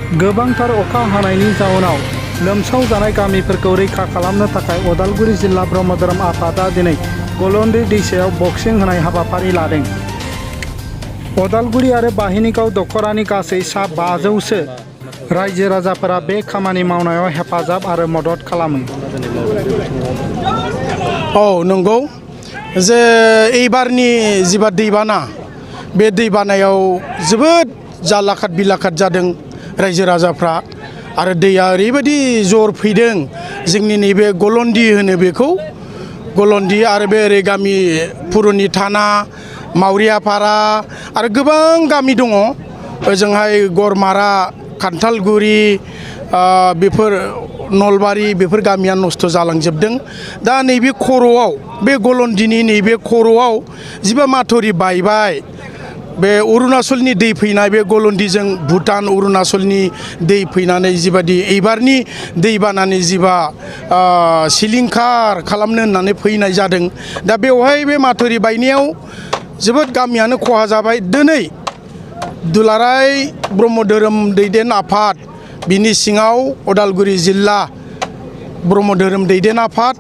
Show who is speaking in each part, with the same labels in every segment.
Speaker 1: गोबांथार अखा हानायनि जाउनाव लोमसाव जानाय गामिफोरखौ रैखा खालामनो थाखाय उदालगुरि जिल्ला ब्रह्म धोरोम आफादा दिनै गलन्दै दैसायाव बक्सिं होनाय हाबाफारि लादों। उदालगुरि आरो बाहिनिगाव दखरानि गासै सा 500सो रायजो राजाफोरा बे खामानि मावनायाव हेफाजाब आरो मदद खालामो।
Speaker 2: नंगौ जे एबारनि जिबा दैबाना बे दैबानायाव जोबोद जालाखाद बिलाखाद जादों रायजो राजाफ्रा आरो दैया ओरैबायदि जर फैदों जोंनि नैबे गलन्दि होनो बेखौ गलन्दि आरो बे ओरै गामि पुरुनि थाना मावरियापारा आरो गोबां गामि दङ ओजोंहाय गरमारा खान्थालगुरि बेफोर नलबारि बेफोर गामिया नस्थ' जालांजोबदों। दा नैबे खर'आव बे गलन्दिनि नैबे खर'आव जिबा माथुरि बायबाय बे अरुणाचलनि दै फैनाय बे गलन्दिजों भुटान अरुणाचलनि दै फैनानै जिबादि एबारनि दैबानानि जिबा सिलिंखार खालामनो होननानै फैनाय जादों। दा बेवहाय बे माथुरि बायनायाव जोबोद गामियानो खहा जाबाय। दिनै दुलाराय ब्रह्म धोरोम दैदेन आफाद बिनि सिङाव उदालगुरि जिल्ला ब्रह्म धोरोम दैदेन आफाद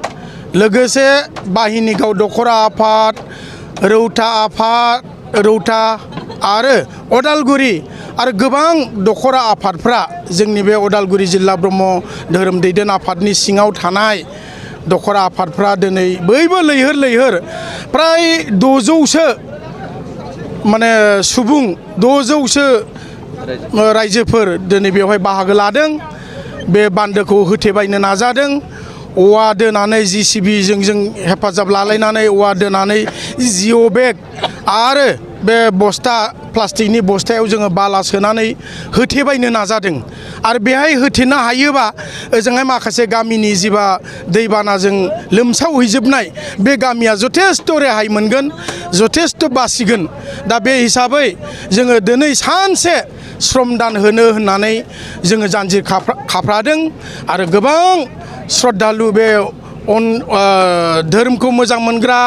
Speaker 2: लोगोसे बाहिनिगाव दखरा आफाद रौता आफाद रौता आरो उदालगुरि आरो गोबां दखरा आफादफ्रा जोंनि बे उदालगुरि जिल्ला ब्रह्म धोरोम दैदेन आफादनि सिङाव थानाय दखरा आफादफ्रा दिनै बयबो लैहोर लैहोर प्राय 600सो माने सुबुं 600सो रायजोफोर दिनै बेवहाय बाहागो लादों। बे बान्दोखौ होथेबायनो नाजादों। औवा दोनानै JCBजों जों हेफाजाब लालायनानै औवा दोनानै जिअ' बेग आरो बे बस्ता प्लास्टिकनि बस्तायाव जोङो बाला सोनानै होथेबायनो नाजादों। आरो बेहाय होथेनो हायोबा ओजोंहाय माखासे गामिनि जिबा दैबानाजों लोमसावहैजोबनाय बे गामिया जथेस्थ' रेहाय मोनगोन जथेस्थ' बासिगोन। दा बे हिसाबै जोङो दिनै सानसे श्रमदान होनो होननानै जोङो जानजि खाफ्रादों आरो गोबां श्रद्धालु बे धोरोमखौ मोजां मोनग्रा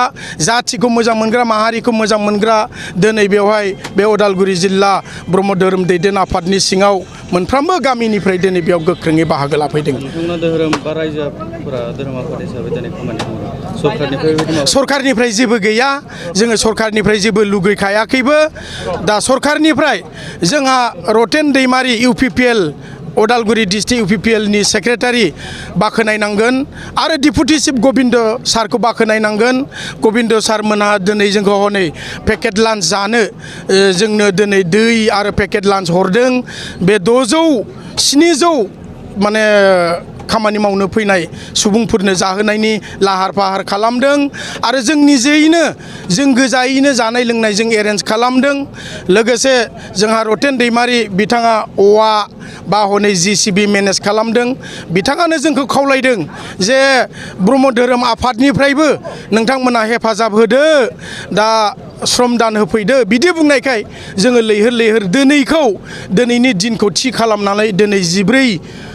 Speaker 2: जाथिखौ मोजां मोनग्रा माहारिखौ मोजां मोनग्रा दिनै बेवहाय बे उदालगुरि जिल्ला ब्रह्म धोरोम दैदेन आफादनि सिङाव मोनफ्रोमबो गामिनिफ्राय दिनै बेयाव गोख्रोङै बाहागो लाफैदों।
Speaker 3: धोरोम बा रायजोफोरा धोरोम आफाद हिसाबै दिनै खामानि मावो
Speaker 2: सरकारनिफ्राय जेबो गैया जोङो सरकारनिफ्राय जेबो लुगैखायाखैबो। दा सरकारनिफ्राय जोंहा रतेन दैमारि UPPL उदालगुरि डिस्ट्रिक्ट UPPLनि सेक्रेटारि बाख्नायनांगोन आरो डिपुटि चिफ गबिन्द सारखौ बाख्नायनांगोन। गबिन्द सारमोनहा दिनै जोंखौ हनै पेकेट लान्च जानो जोंनो दिनै दै आरो पेकेट लान्च हरदों। बे 600-700 माने खामानि मावनो फैनाय सुबुंफोरनो जाहोनायनि लाहार फाहार खालामदों आरो जों निजेयैनो जों गोजायैनो जानाय लोंनाय जों एरेन्ज खालामदों। लोगोसे जोंहा रतेन दैमारि बिथाङा औवा बा हनै JCB मेनेज खालामदों। बिथाङानो जोंखौ खावलायदों जे ब्रह्म धोरोम आफादनिफ्रायबो नोंथांमोना हेफाजाब होदो दा श्रमदान होफैदो बिदि बुंनायखाय जोङो लैहोर लैहोर दिनैनि दिनखौ थि खालामनानै दिनै 14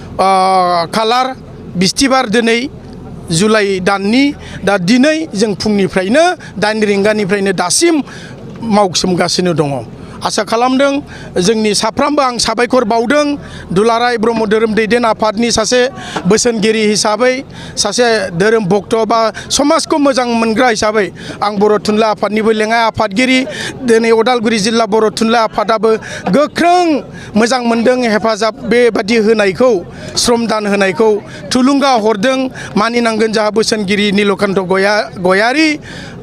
Speaker 2: खालार बिस्थिबार दिनै जुलाइ दाननि दा दिनै जों फुंनिफ्रायनो 8 रिंगानिफ्रायनो दासिम मावसोमगासिनो दङ। आसा खालामदों जोंनि साफ्रोमबो आं साबायखर बावदों दुलाराय ब्रह्म धोरोम दैदेन आफादनि सासे बोसोनगिरि हिसाबै सासे धोरोम भक्त बा समाजखौ मोजां मोनग्रा हिसाबै आं बर' थुनलाइ आफादनिबो लेङाइ आफादगिरि दिनै उदालगुरि जिल्ला बर' थुनलाइ आफादाबो गोख्रों मोजां मोनदों हेफाजाब बेबादि होनायखौ श्रमदान होनायखौ थुलुंगा हरदों। मानिनांगोन जोंहा बोसोनगिरि नीलकान्त गयारी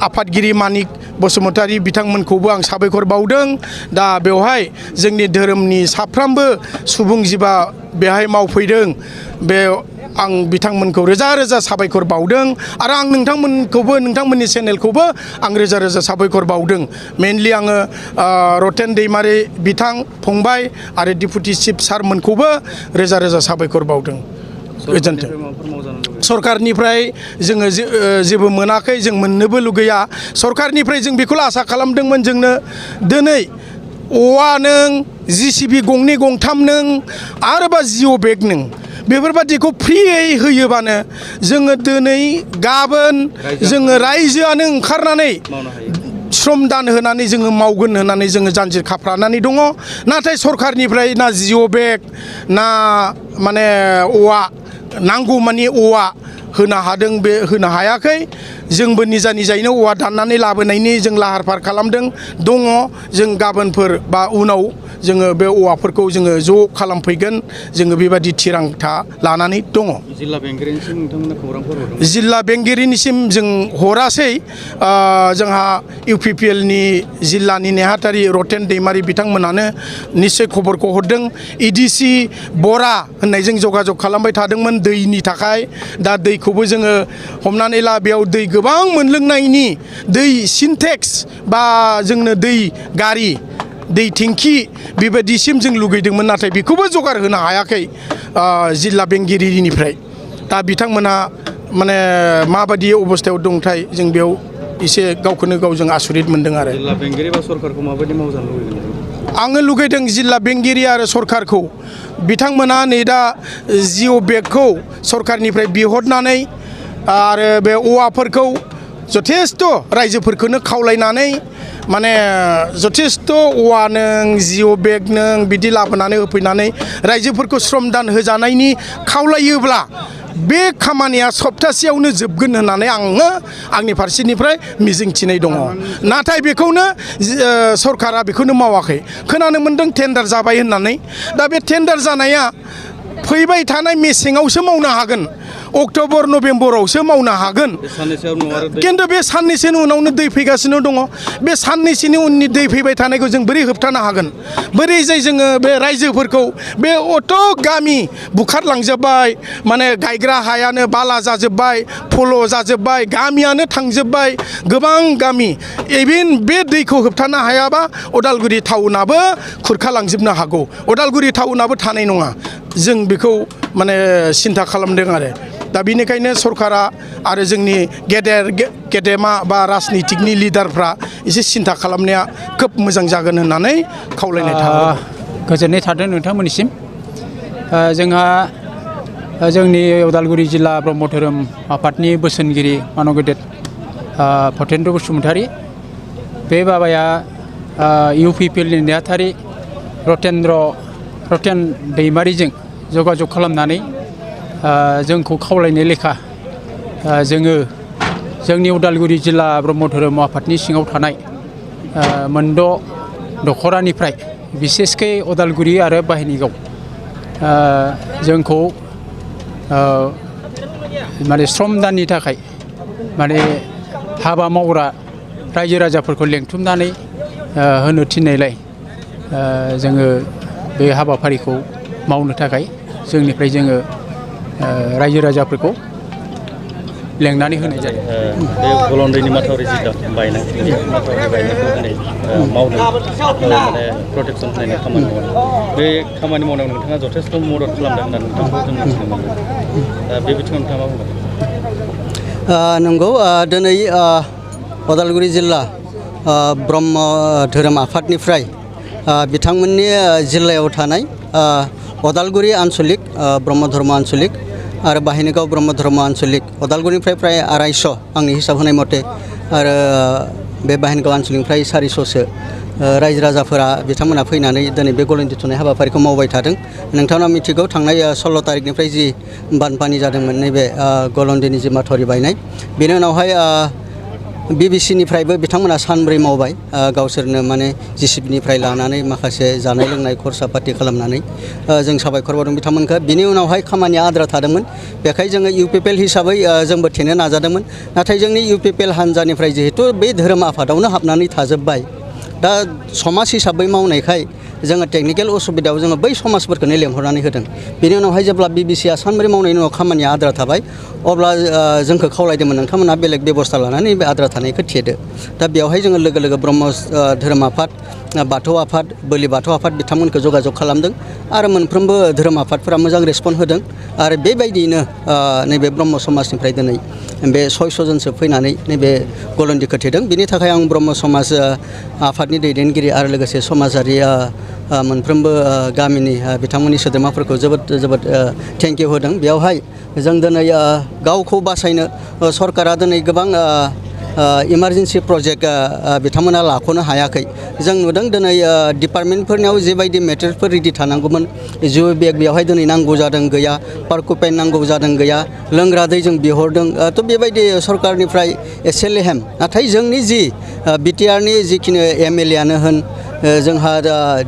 Speaker 2: आफादगिरि मानिक बसुमतारी बिथांमोनखौबो आं साबायखर बावदों। दा बेवहाय जोंनि धोरोमनि साफ्रोमबो सुबुं जिबा बेहाय मावफैदों बे आं बिथांमोनखौ रोजा रोजा साबायखर बावदों आरो आं नोंथांमोनखौबो नोंथांमोननि चेनेलखौबो आं रोजा रोजा साबायखर बावदों। मेनलि आङो रतेन दैमारि बिथां फंबाय आरो डिपुटि चिफ सारमोनखौबो रोजा रोजा साबायखर बावदों। गोजोन्थों। सरकारनिफ्राय जोङो जेबो मोनाखै जों मोननोबो लुगैया। सरकारनिफ्राय जों बेखौल' आसा खालामदोंमोन जोंनो दिनै औवा नों JCB गंनै गंथाम नों आरोबा जिअ' बेग नों बेफोरबादिखौ फ्रियै होयोबानो जोङो दिनै गाबोन जोङो रायजोआनो ओंखारनानै श्रमदान होनानै जोङो मावगोन होननानै जोङो जानजि खाफ्रानानै दङ नाथाय सरखारनिफ्राय ना जिअ बेग ना माने औवा नांगौ मानि औवा होनो हादों बे होनो हायाखै जोंबो निजायैनो औवा दाननानै लाबोनायनि जों लाहार फाहार खालामदों दङ जों गाबोनफोर बा उनाव जोङो बे औवाफोरखौ जोङो ज' खालामफैगोन जोङो बेबायदि थिरांथा लानानै दङ
Speaker 3: जिल्ला बेंगिरिनिसिम नोंथांमोना खौरांफोर हरदों
Speaker 2: जिल्ला बेंगिरिनिसिम जों हरासै जोंहा UPPL नि जिल्लानि नेहाथारि रतेन दैमारि बिथांमोनानो निश्चय खबरखौ हरदों EDC बरा होननायजों जगाजग खालामबाय थादोंमोन दैनि थाखाय दा दैखौबो जोङो हमनानै ला बेयाव दै गोबां मोनलोंनायनि दै सिनटेक्स बा जोंनो दै गारि दै टेंखि बेबायदिसिम जों लुगैदोंमोन नाथाय बेखौबो जगार होनो हायाखै जिल्ला बेंगिरिनिफ्राय दा बिथांमोना माने माबायदि अबस्थायाव दंथाय जों बेयाव एसे गावखौनो गाव जों आसरित मोनदों आरो
Speaker 3: जिल्ला बेंगिरि बा सरकारखौ माबायदि मावजानो लुबैदों
Speaker 2: आङो लुगैदों जिल्ला बेंगिरि आरो सरकारखौ बिथांमोना नै दा जिअ बेगखौ सरकारनिफ्राय बिहरनानै आरो बे औवाफोरखौ जथेस्थ' रायजोफोरखौनो खावलायनानै माने जथेस्थ' औवा नों जिअ बेग नों बिदि लाबोनानै होफैनानै रायजोफोरखौ श्रमदान होजानायनि खावलायोब्ला बे खामानिया सप्तासेयावनो जोबगोन होननानै आङो आंनि फारसेनिफ्राय मिजिंथिनाय दङ नाथाय बेखौनो सरकारा बेखौनो मावाखै खोनानो मोन्दों टेन्डार जाबाय होननानै दा बे टेन्डार जानाया फैबाय थानाय मेसेङावसो मावनो हागोन अक्ट'बर नभेम्बरावसो मावनो हागोन खिन्थु बे साननैसोनि उनावनो दै फैगासिनो दङ बे साननैसोनि उननि दै फैबाय थानायखौ जों बोरै होबथानो हागोन बोरै जाय जोङो बे रायजोफोरखौ बे अट' गामि बुखारलांजोब्बाय माने गायग्रा हायानो बाला जाजोब्बाय फल' जाजोब्बाय गामियानो थांजोब्बाय गोबां गामि इभेन बे दैखौ होबथानो हायाबा उदालगुरि टाउनाबो खुरखालांजोबनो हागौ उदालगुरि टाउनाबो थानाय नङा जों बेखौ माने सिन्था खालामदों आरो दा बेनिखायनो सरकारा आरो जोंनि गेदेमा बा राजनितिकनि लिडारफ्रा एसे सिन्था खालामनाया खोब मोजां जागोन होननानै खावलायनाय थाबाय
Speaker 4: गोजोननाय थादों नोंथांमोननिसिम जोंहा जोंनि उदालगुरि जिल्ला ब्रह्म धोरोम आफादनि बोसोनगिरि मानगेदेर भतेन्द्र बसुमतारी बे बाबाया UPPL नि नेहाथारि रतेन दैमारिजों जगाजग खालामनानै जोंखौ खावलायनाय लेखा जोङो जोंनि उदालगुरि जिल्ला ब्रह्म धोरोम आफादनि सिङाव थानाय मोनद' दखरानिफ्राय बिसेसकै उदालगुरि आरो बाहेनिगाव जोंखौ माने श्रमदाननि थाखाय माने हाबा मावग्रा रायजो राजाफोरखौ लेंथुमनानै होनो थिननायलाय जोङो बे हाबाफारिखौ मावनो थाखाय जोंनिफ्राय जोङो रायजो राजाफोरखौ लेंनानै होनाय जादों
Speaker 3: बे गलनदैनि माथावरि जिल्ला बायनाय माथावरि बायनायखौ दिनै मावदों माने प्रटेक्सन होनायनि खामानि मावदों बे खामानि मावनायाव नोंथाङा जथेस्थ' मदद खालामदों होनना नोंथांखौ जों मिथिनो मोनदों दा बे बिथिङाव नोंथाङा मा बुंगोन
Speaker 5: नंगौ दिनै उदालगुरि जिल्ला ब्रह्म धोरोम आफादनिफ्राय बिथांमोननि जिल्लायाव थानाय उदालगुरि आन्चलिक ब्रह्म धर्म आन्चलिक आरो बाहेनिगाव ब्रह्म धर्म आन्चलिक उदालगुरिनिफ्राय प्राय 250 आंनि हिसाब होनाय मथे आरो बे बाहेनिगाव आन्चलिकनिफ्राय 400सो रायजो राजाफोरा बिथांमोना फैनानै दिनै बे गल'न दिथुनाय हाबाफारिखौ मावबाय थादों नोंथाङा मिथिगौ थांनाय 16 तारिखनिफ्राय जि बानपानि जादोंमोन नैबे गल'नदैनि जि माथावरि बायनाय बेनि उनावहाय BBC-निफ्रायबो बिथांमोना सानब्रै मावबाय गावसोरनो माने JCB-निफ्राय लानानै माखासे जानाय लोंनाय खरसा पाति खालामनानै जों साबायखर बावदों बिथांमोनखौ बिनि उनावहाय खामानिया आद्रा थादोंमोन बेखाय जोङो UPPL हिसाबै जोंबो थेनो नाजादोंमोन नाथाय जोंनि UPPL हान्जानिफ्राय जिहेतु बे धोरोम आफादावनो हाबनानै थाजोब्बाय दा समाज हिसाबै मावनायखाय जोङो टेकनिकेल उसुबिदायाव जोङो बै समाजफोरखौनो लेंहरनानै होदों बेनि उनावहाय जेब्ला BBC-आ सानब्रै मावनायनि उनाव खामानिया आद्रा थाबाय अब्ला जोंखौ खावलायदोंमोन नोंथांमोना बेलेग बेबस्था लानानै बे आद्रा थानायखौ थेदो दा बेवहाय जोङो लोगो लोगो ब्रह्म धोरोम आफाद बाथौ आफाद बोलि बाथौ आफाद बिथांमोनखौ जगाजग खालामदों आरो मोनफ्रोमबो धोरोम आफादफोरा मोजां रेसपन्स होदों आरो बेबायदियैनो नैबे ब्रह्म समाजनिफ्राय दिनै बे 600 जनसो फैनानै नैबे गल'नदैखौ थेदों बिनि थाखाय आं ब्रह्म समाज आफादनि दैदेनगिरि आरो लोगोसे समाजारि मोनफ्रोमबो गामिनि बिथांमोननि सोद्रोमाफोरखौ जोबोद थेंक इउ होदों बेयावहाय जों दिनै गावखौ बासायनो सरकारा दिनै गोबां इमारजेन्सि प्रजेक्ट बिथांमोना लाख'नो हायाखै जों नुदों दिनै डिपार्टमेन्टफोरनियाव जेबायदि मेटेरियेलफोर रेडि थानांगौमोन जिअ बेग बेवहाय दिनै नांगौ जादों गैया पार्कपेन नांगौ जादों गैया लोंग्रा दै जों बिहरदों थ' बेबायदि सरकारनिफ्राय एसे लेहेम नाथाय जोंनि जि बिटिआरनि जिखिनि एमएलएआनो होन जोंहा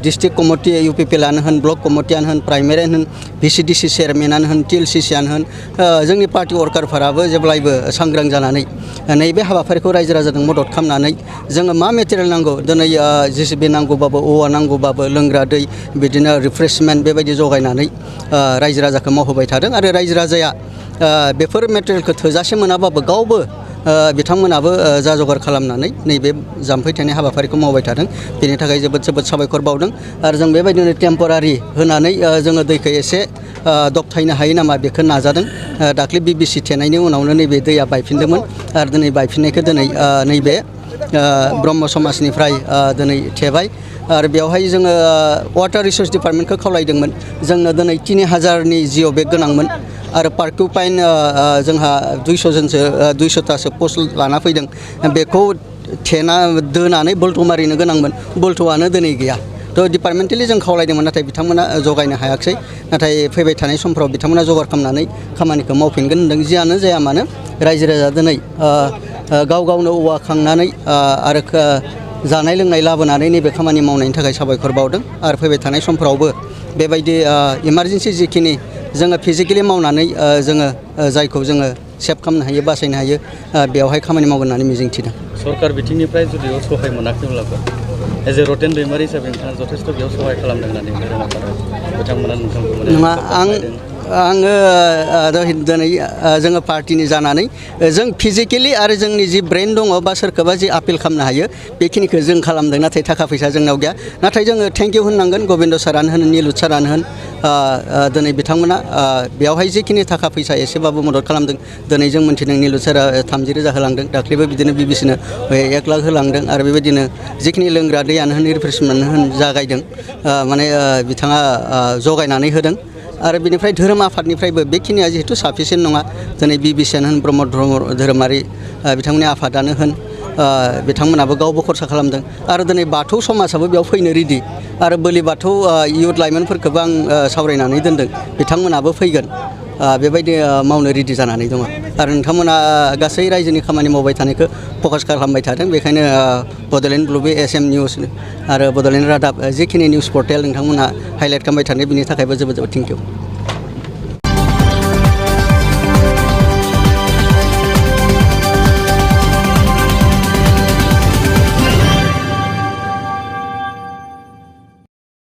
Speaker 5: डिस्ट्रिक्ट कमिटि इउपिपिएलआनो होन ब्लक कमिटियानो होन प्राइमारियानो होन भिसिडिसि चेयारमेनानो होन टिएलसिसियानो होन जोंनि पार्टि वर्कारफोराबो जेब्लायबो सांग्रां जानानै नैबे हाबाफारिखौ रायजो राजाजों मदद खालामनानै जोङो मा मेटेरियेल नांगौ दिनै जेसिबि नांगौबाबो औवा नांगौबाबो लोंग्रा दै बिदिनो रिफ्रेशमेन्ट बेबायदि जगायनानै रायजो राजाखौ मावहोबाय थादों आरो रायजो राजाया बेफोर मेटेरियेलखौ थोजासे मोनाबाबो गावबो बिथांमोनाबो जा जगार खालामनानै नैबे जाम्फै थेनाय हाबाफारिखौ मावबाय थादों बेनि थाखाय जोबोद साबायखर बावदों आरो जों बेबायदिनो टेम्परारि होनानै जोङो दैखौ एसे दबथायनो हायो नामा बेखौ नाजादों दाख्लै बिबिसि थेनायनि उनावनो नैबे दैया बायफिनदोंमोन आरो दिनै बायफिननायखौ दिनै नैबे ब्रह्म समाजनिफ्राय दिनै थेबाय आरो बेवहाय जोङो वाटार रिसोर्स डिपार्टमेन्टखौ खावलायदोंमोन जोंनो दिनै 3000नि जिअ बेग गोनांमोन आरो पार्कपेन जोंहा 200थासो पस्ट लाना फैदों बेखौ थेना दोनानै बोल्ट' मारिनो गोनांमोन बोल्ट'आनो दिनै गैया थ' डिपार्टमेन्टेलि जों खावलायदोंमोन नाथाय बिथांमोना जगायनो हायाखिसै नाथाय फैबाय थानाय समफ्राव बिथांमोना जगार खालामनानै खामानिखौ मावफिनगोन होनदों जियानो जाया मानो रायजो राजा दिनै गाव गावनो औवा खांनानै आरो जानाय लोंनाय लाबोनानै नैबे खामानि मावनायनि थाखाय साबायखर बावदों आरो फैबाय थानाय समफ्रावबो बेबायदि इमारजेन्सि जिखिनि जोङो फिजिकेलि मावनानै जोङो जायखौ जोङो सेभ खालामनो हायो बासायनो हायो बेवहाय खामानि मावगोन होननानै मिजिंथिदों
Speaker 3: सरकार बिथिंनिफ्राय जुदियाव सहाय मोनाखैब्लाबो एज ए रतेन दैमारि हिसाबै नोंथाङा जथेस्थ' बेयाव सहाय खालामदों होननानै बिथांमोना नोंथांखौ
Speaker 5: नङा आङो दिनै जोङो पार्टिनि जानानै जों फिजिकेलि आरो जोंनि जि ब्रेन दङ बा सोरखौबा जि आपिल खालामनो हायो बेखिनिखौ जों खालामदों नाथाय थाखा फैसा जोंनाव गैया नाथाय जोङो थेंक इउ होननांगोन गबिन्द सारानो होन निलुत सारानो होन दिनै बिथांमोना बेवहाय जिखिनि थाखा फैसा एसेबाबो मदद खालामदों दिनै जों मोन्थिदों निलुत सारा 30,000 होलांदों दाख्लैबो बिदिनो बिबिसिनो 1 लाख होलांदों आरो बेबायदिनो जिखिनि लोंग्रा दैयानो होन रिफ्रेशमेन्ट होन जागायदों माने बिथाङा जगायनानै होदों आरो बिनिफ्राय धोरोम आफादनिफ्रायबो बेखिनिया जिहेतु साफिसियेन्ट नङा दिनै बिबिसियानो होन ब्रह्म धोरोमारि बिथांमोननि आफादानो होन बिथांमोनाबो गावबो खरसा खालामदों आरो दिनै बाथौ समाजाबो बेयाव फैनो रेडि आरो बोलि बाथौ इयुथ लाइमोनफोरखौबो आं सावरायनानै दोनदों बिथांमोनाबो फैगोन बेबायदि मावनो रेडि जानानै दङ आरो नोंथांमोना गासै रायजोनि खामानि मावबाय थानायखौ फकास खालामबाय थादों बेखायनो बड'लेण्ड ब्लुबि SM निउस आरो बड'लेण्ड रादाब जिखिनि निउस पर्टेल नोंथांमोना हाइलाइट खालामबाय थानाय बिनि थाखायबो जोबोद थेंक इउ